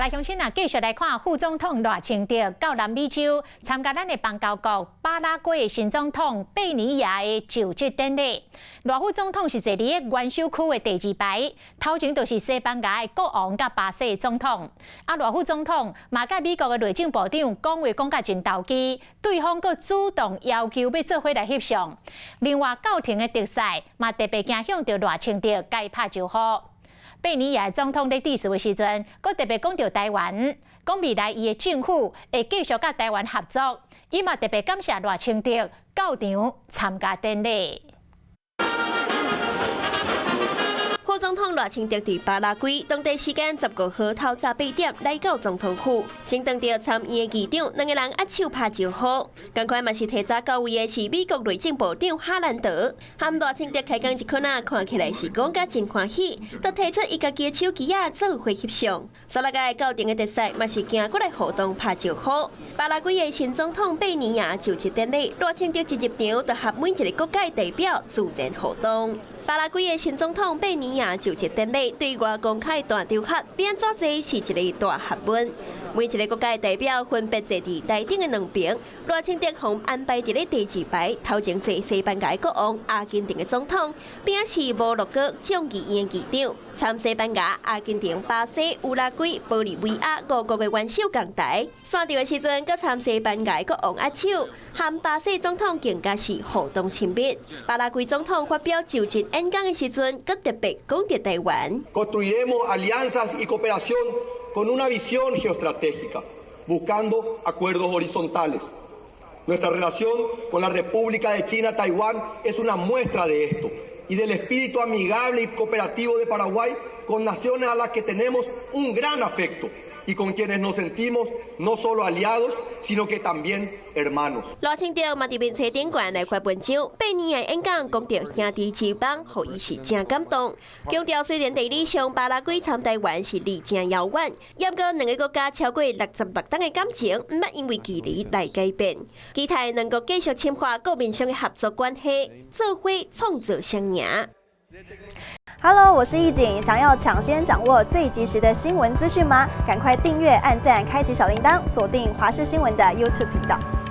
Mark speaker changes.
Speaker 1: 來鄉親啊，繼續來看副總統賴清德到南美洲參加咱的邦交國巴拉圭的新總統貝尼亞的就職典禮。賴副總統是坐佇咧元首區的第二排，頭前就是西班牙的國王佮巴西的總統。啊，賴副總統嘛佮美國的內政部長講話講甲真投機，對方閣主動要求欲做伙來翕相。另外，到庭的特使嘛特別行向著賴清德共伊拍招呼。貝尼亞總統咧致辭的時陣，閣特別講著台灣，講未來伊的政府會繼續佮台灣合作，伊嘛特別感謝賴清德到場參加典禮。
Speaker 2: 副總統賴清德佇巴拉圭當地時間15號透早8點來到總統府，先當著參院的議長，兩个人握手拍招呼。仝款嘛是提早到位的是美國內政部長哈蘭德，和賴清德開講一圈啊，看起來是講甲真歡喜，都提出伊家己的手機仔做伙翕相。煞來共到場的特使嘛是行過來互動拍招呼。巴拉圭的新總統貝尼亞就職典禮，賴清德一入場就和每一个國家代表自然互動。巴拉圭的新總統貝尼亞就職典禮對外公開大場合，欲按怎坐是一个大學問。每一个國家代表分別坐佇台頂的兩邊，賴清德予安排佇咧第二排，頭前坐西班牙國王、阿根廷的總統，邊是摩洛哥眾議院議長，參西班牙、阿根廷、巴西、烏拉圭、玻利維亞五國的元首仝台。散場的時陣，閣參西班牙國王握手，和巴西總統更加是互動親密。巴拉圭總統發表就職演講的時陣，閣特別講著台灣。
Speaker 3: Construiremos alianzas y cooperación con una visión geoestratégica, buscando acuerdos horizontales. Nuestra relación con la República de China, Taiwán, es una muestra de esto y del espíritu amigable y cooperativo de Paraguay con naciones a las que tenemos un gran afecto y con quienes nos sentimos no solo aliados, sino que también hermanos.
Speaker 2: 賴清德嘛佇面冊頂懸來發文章，貝尼亞演講講著兄弟之邦，予伊是誠感動。強調雖然地理上巴拉圭參台灣是離誠遙遠，毋過兩个國家超過66冬的感情，毋捌因為距離來改變。期待兩國繼續深化各面向的合作關係，做伙創造雙贏。
Speaker 4: Hello，我是易景，想要搶先掌握最及時的新聞資訊嗎？趕快訂閱、按讚、開啟小鈴鐺，鎖定華視新聞的 YouTube 頻道。